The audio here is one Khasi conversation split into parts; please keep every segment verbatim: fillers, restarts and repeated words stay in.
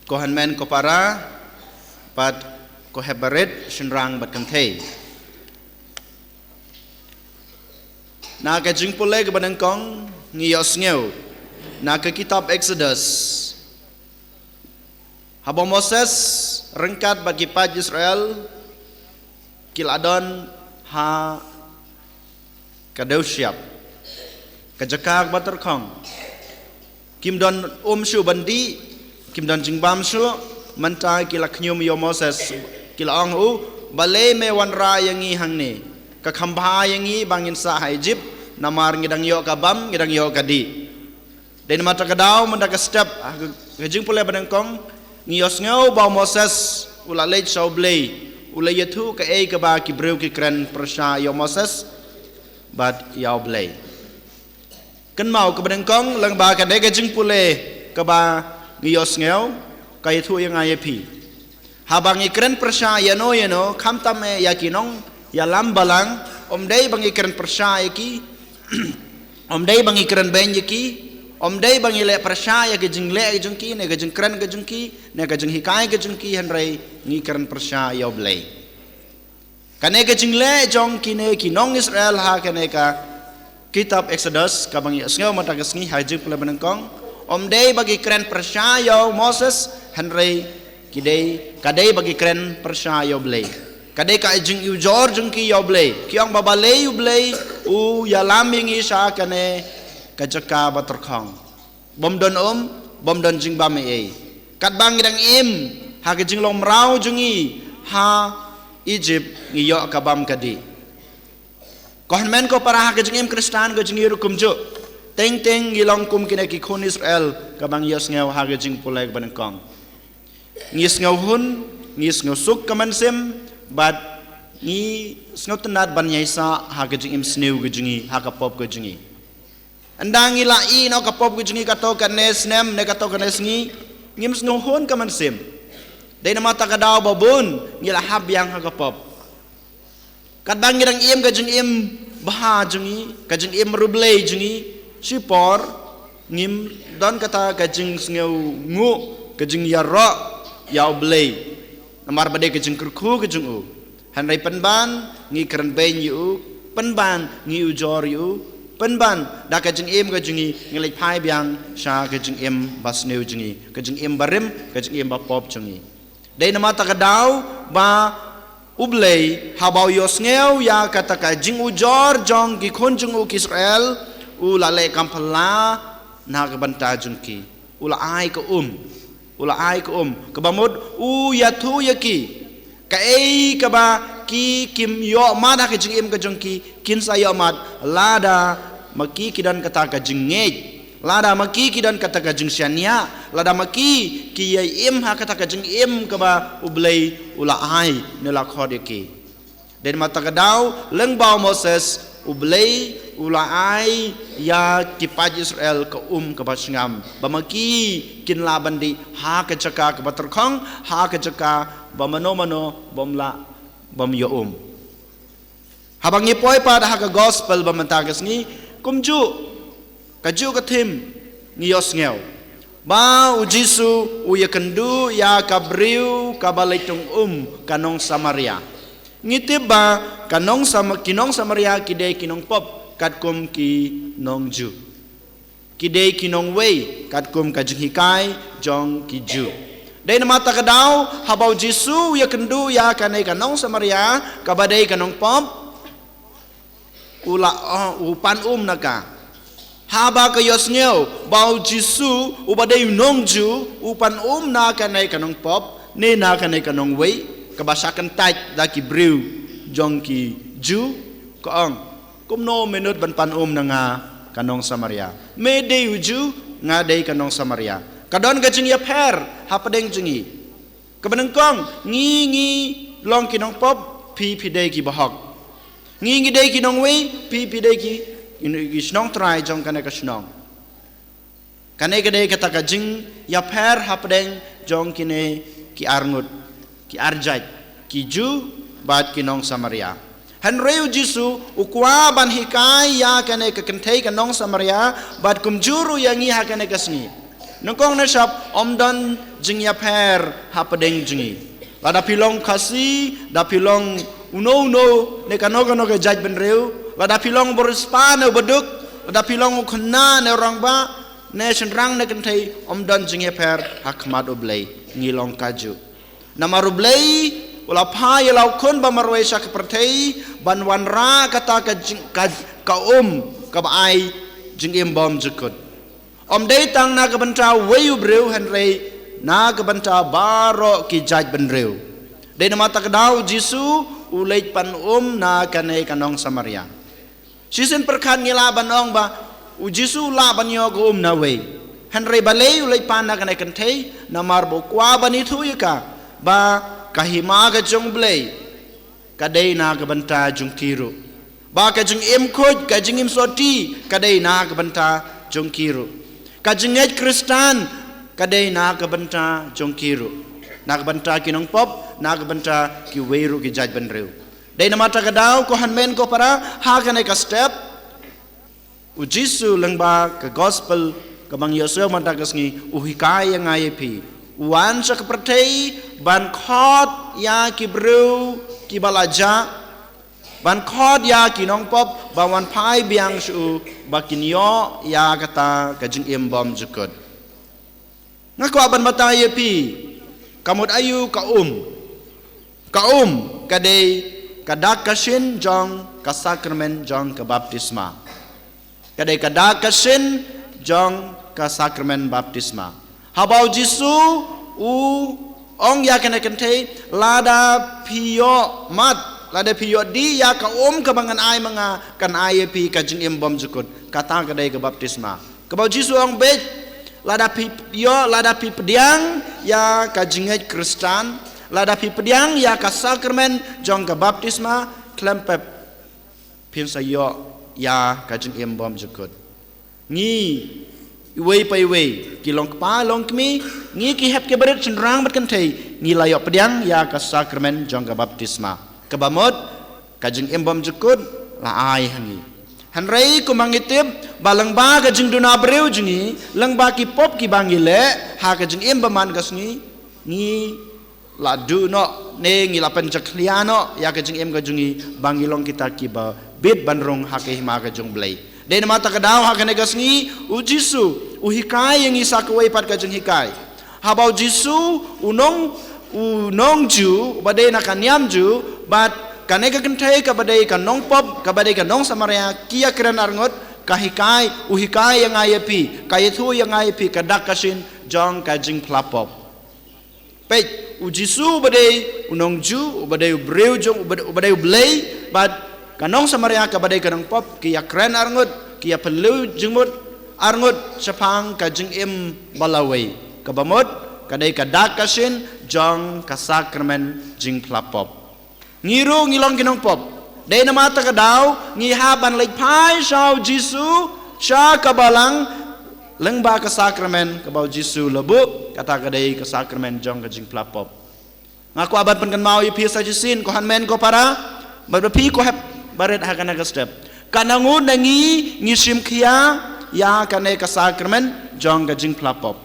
Ko hynmen ko para, bad ko hep barit, shynrang bad kynthei. Na ka jingpule kaba nyngkong, ngi ïohsngew na ka kitab Exodus. Haba u Moses ryngkat bad ki paid Israel ki la don ha ka dewshiap, ka jaka kaba tyrkhong. Kim don um shuh ban dih, kim don jingbam shuh. Mynta ki la khñium ïa u Moses, ki la ong ha u, balei me wanrah ïa ngi hangne? Ka kham bha ïa ngi ba ngin sah ha Ijipt, namar ngi dang ïoh ka bam, ngi dang ïoh ka dih. Dei namar kata ka daw, mynta ka step, ha ka, ka jingpule ba nyngkong, ngi ïohsngew ba u Moses u la leit sha U Blei, u la ïathuh kaei kaba ki briew ki kren pyrshah ïa u Moses bad ïa U Blei. Kynmaw, kaba nyngkong, lyngba kane ka jingpule kaba ngi ïohsngew, ka ïathuh ïa nga ïa phi. Haba ngi kren pyrshah ïano ïano, khamtam eh ïa ki nongïalam balang, ym dei ba ngi kren pyrshah ïa ki, ym dei ba ngi kren beiñ ïa ki, ym dei ba ngi leh pyrshah ïa ka jingleh ka jong ki, ne ka jingkren ka jong ki, ne ka jinghikai ka jong ki, hynrei ngi kren pyrshah ïa U Blei. Kane ka jingleh jong kine ki nong Israel ha kane ka kitab Exodus kaba ngi ïohsngew mynta ka sngi ha ka jingpule ba nyngkong, ym dei ba ki kren pyrshah ïa u Moses, hynrei ki dei, ka dei ba ki kren pyrshah ïa U Blei. Ka dei ka jingujor jong ki ïa U Blei. Ki ong ba balei U Blei u ïalam ïa ngi sha kane ka jaka ba tyrkhong. Bym don um, bym don jingbam ei ei. Katba ngi dang im ha ka jinglong mraw jong ngi ha Ijipt, ngi ïoh ka bam ka dih. Ko hynmen ko para, ha ka jingim Khristan ka jong ngi ruh kumjuh. Teng teng ngi long kum kine ki khun Israel kaba ngi ïohsngew ha ka jingpule kaba nyngkong. Ngi sngewhun, ngi sngewsuk ka mynsiem, bad ngi sngewtynnad ban ïaisah ha ka jingim sniew ka jong ngi, ha ka pop ka jong ngi. Ynda ngi la ïehnoh ka pop ka jong ngi katto katne snem ne katto katne sngi, ngim sngewhun ka mynsiem. Dei namar kata ka daw ba bun ngi la hap biang ha ka pop. Katba ngi dang im ka jingim bha jong ngi, ka jingim riewblei jong ngi, shipor ngim don kata ka jingsngewnguh, ka jingïaroh ïa U Blei. Namar ba dei ka jingkyrkhu ka jong u. Hynrei pynban ngi kren beiñ ïa u, pynban ngi ujor ïa u, pynban da ka jingim ka jong ngi ngi leit phai biang sha ka jingim ba sniew jong ngi, ka jingim barim, ka jingim ba pop jong ngi. Dei namar kata ka daw ba U Blei haba u ïohsngew ïa kata ka jingujor jong ki khun jong u ki Israel, u la leh kam phylla na ka bynta jong ki. U la ai ka um. U la ai ka um. Kaba mut u ïathuh ïa ki. Kaei kaba ki kim ïoh mad ha ka jingim ka jong ki, kin sa ïoh mad lada ma ki ki don kata ka jingngeit. Lada ma ki ki don kata ka jingshaniah. Lada ma ki ki ïai im ha kata ka jingim kaba U Blei u la ai ne la khot ïa ki. Dei namar kata ka daw, lyngba u Moses, U Blei u la ai ïa ki paid Israel ka um kaba shngam. Ba ma ki kin lah ban dih ha ka jaka kaba tyrkhong, ha ka jaka ba mano mano bym lah, bym ïoh um. Haba ngi poi pat ha ka gospel ba mynta ka sngi, kumjuh, kajuh ka thim ngi ïohsngew. Ba u Jisu u ïakynduh ïa ka briew kaba leit tong um, ka nong Samaria. Ngi tip ba ka nong Sama-, ki nong Samaria ki dei ki nongpop katkum ki nong Jiw. Ki dei ki nongwei katkum ka jinghikai jong ki Jiw. Dei namar kata ka daw, haba u Jisu u ïakynduh ïa kane ka nong Samaria, kaba dei ka nongpop, u la, oh, u pan um na ka. Haba ka ïohsngew ba u Jisu uba dei u nong Jiw u pan um na kane ka nongpop ne na kane ka nongwei, kaba shah kyntait da ki briew jong ki Jiw, ka ong, kumno me nud ban pan um na nga ka nong Samaria? Me dei u Jiw, nga dei ka nong Samaria. Ka don ka jingïapher hapdeng jong ngi. Kaba nyngkong, ngi ngi long ki nongpop, phi phi dei ki bahok. Ngi ngi dei ki nongwei, phi phi dei ki, ki shnong trai jong kane ka shnong. Kane ka dei kata ka jingïapher hapdeng jong kine ki arngut, ki arjait, ki Jiw bad ki nong Samaria. Hynrei u Jisu u kwah ban hikai ïa kane ka kynthei ka nong Samaria, bad kumjuh ruh ïa ngi ha kane ka sngi. Nyngkong nyngshap, ym don jingïapher hapdeng jong ngi. Lada phi long Khasi, da phi long uno uno ne kano kano ka jaitbynriew, lada phi long u riewspah ne u baduk, lada phi long u khynnah ne u rangbah, ne shynrang ne kynthei, ym don jingïapher ha khmat U Blei, ngi long kajuh. Namar U Blei u la phah ïa la u Khun bamarwei sha ka pyrthei ban wanrah kata ka jing, ka, ka um kaba ai jingim bymjukut. Ym dei tang na ka bynta uwei u briew hynrei na ka bynta baroh ki jaitbynriew. Dei namar kata ka daw U Jisu u leit pan um na kane ka nong Samaria. Shisien pyrkhat ngi lah ban ong ba U Jisu u lah ban ïoh ka um na uwei. Hynrei balei u leit pan na kane ka kynthei, namar ba u kwah ban ïathuh ïa ka ba ka hima ka jong U Blei ka dei na ka bynta jong ki ruh. Ba ka jingim khuid, ka jingim sotti, ka dei na ka bynta jong ki ruh. Ka jingngeit Khristan ka dei na ka bynta jong ki ruh. Na ka bynta ki nongpop, na ka bynta kiwei ruh ki jaitbynriew. Dei namar kata ka daw, ko hynmen ko para, ha kane ka step U Jisu lyngba ka gospel kaba ngi ïohsngew mynta ka sngi u hikai ïa nga ïa phi. U wan sha ka pyrthei ban khot ïa ki briew kiba la jah, ban khot ïa ki nongpop ba wan phai biang sha u ba kin ïoh ïa kata ka jingim bymjukut. Nga kwah ban batai ïa phi, ka mut aïu ka um. Ka um ka dei ka dak ka shin jong ka sakramen jong ka baptisma. Ka dei ka dak ka shin jong ka sakramen baptisma. Haba U Jisu u ong ïa kane ka kynthei, lada phi ïohmad, lada phi ïoh dih ïa ka um kaba ngan ai ma nga, kan ai ïa phi ka jingim bymjukut. Kata ka dei ka baptisma. Kaba U Jisu u ong beit, lada phi ïoh, lada phi pdiang ïa ka jingngeit Khristan, lada phi pdiang ïa ka sakramen jong ka baptisma, khlem pep phin sa ïoh ïa ka jingim bymjukut. Ngi iwei pa iwei, ki long kpa long kmie, ngi ki hep ki barit, shynrang bad kynthei, ngi la ïoh pdiang ïa ka sakramen jong ka baptisma. Kaba mut ka jingim bymjukut la ai ha ngi. Hynrei kumba ngi tip ba lyngba ka jingduna briew jong ngi, lyngba ki pop kiba ngi leh ha ka jingim ba man ka sngi, ngi la duh noh ne ngi la pynjakhlia noh ïa ka jingim ka jong ngi ba ngi long kita kiba bit ban rung ha ka hima ka jong U Blei. Dei namar kata ka daw ha kane ka sngi U Jisu u hikai ïa ngi sa kawei pat ka jinghikai. Haba U Jisu u nong, u nong Jiw ba dei na ka niam Jiw, bad kane ka kynthei kaba dei ka nongpop, kaba dei ka nong Samaria, ki ïakren arngut, ka hikai, u hikai ïa nga ïa phi, ka ïathuh ïa nga ïa phi ka dak ka shin jong ka jingphla pop. Peit, U Jisu uba dei u nong Jiw, uba dei u briew jong, uba, uba dei U Blei, bad ka nong Samaria kaba dei ka nongpop, ki ïakren arngut, ki ïaphylliew jingmut arngut shaphang ka jingim ba lawei. Kaba mut ka dei ka dak ka shin jong ka sakramen jingphla pop. Ngi ruh ngi long ki nongpop. Dei namar kata ka daw ngi hap ban leit phai sha U Jisu sha ka balang lyngba ka sakramen kaba U Jisu u la buh, kata ka dei ka sakramen jong ka jingphla pop. Nga kwah ban pynkynmaw ïa phi sa shisien, ko hynmen ko para, bad phi ko hep barit ha kane ka step. Katno ngut na ngi ngi shim khia ïa kane ka sakramen jong ka jingphla pop.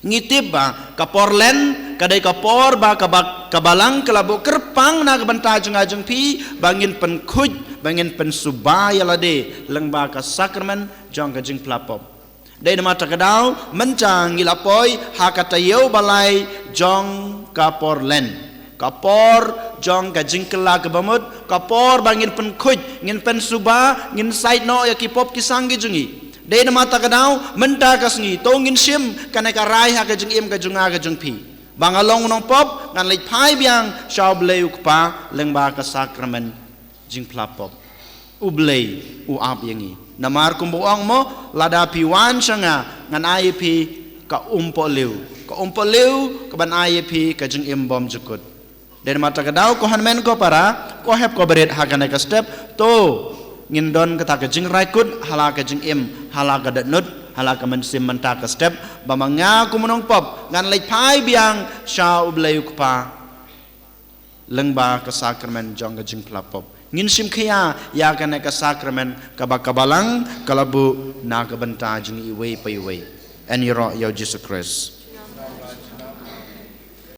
Ngi tip ba ka por Lent ka dei ka por ba ka ba, ka balang ka la buh kyrpang na ka bynta jong nga jong phi ba ngin pynkhuid, ba ngin pynsuba ïa lade lyngba ka sakramen jong ka jingphla pop. Dei namar kata ka daw mynta ngi la poi ha ka taïew ba lai jong ka por Lent. Ka por jong ka jingkylla kaba mut, ka por ba ngin pynkhuid, ngin pynsuba, ngin sait noh ïa ki pop ki sang ki jong ngi. Dei namar kata ka daw mynta ka sngi to ngin shim kane ka rai ha ka jingim ka jong nga ka jong phi. Ba nga long u nongpop, ngan leit phai biang sha U Blei U Kpa lyngba ka sakramen jingphla pop. U Blei u ap ïa ngi. Namar kumba u ong mo, lada phi wan sha nga, ngan ai ïa phi ka umpohliew. Ka umpohliew kaban ai ïa phi ka jingim bymjukut. Dei namar kata ka daw ko hynmen ko para, ko hep ko barit ha kane ka step, to ngin don kata ka jingraikut ha la ka jingim, ha la ka dohnud, ha la ka mynsiem mynta ka step, ba ma nga kum u nongpop ngan leit phai biang sha U Blei U Kpa lyngba ka sakramen jong ka jingphla pop. Ngin shim khia ïa kane ka sakramen kaba ka balang ka la buh na ka bynta jong ngi iwei pa iwei. Yn ïaroh ïa U Jisu Khrist.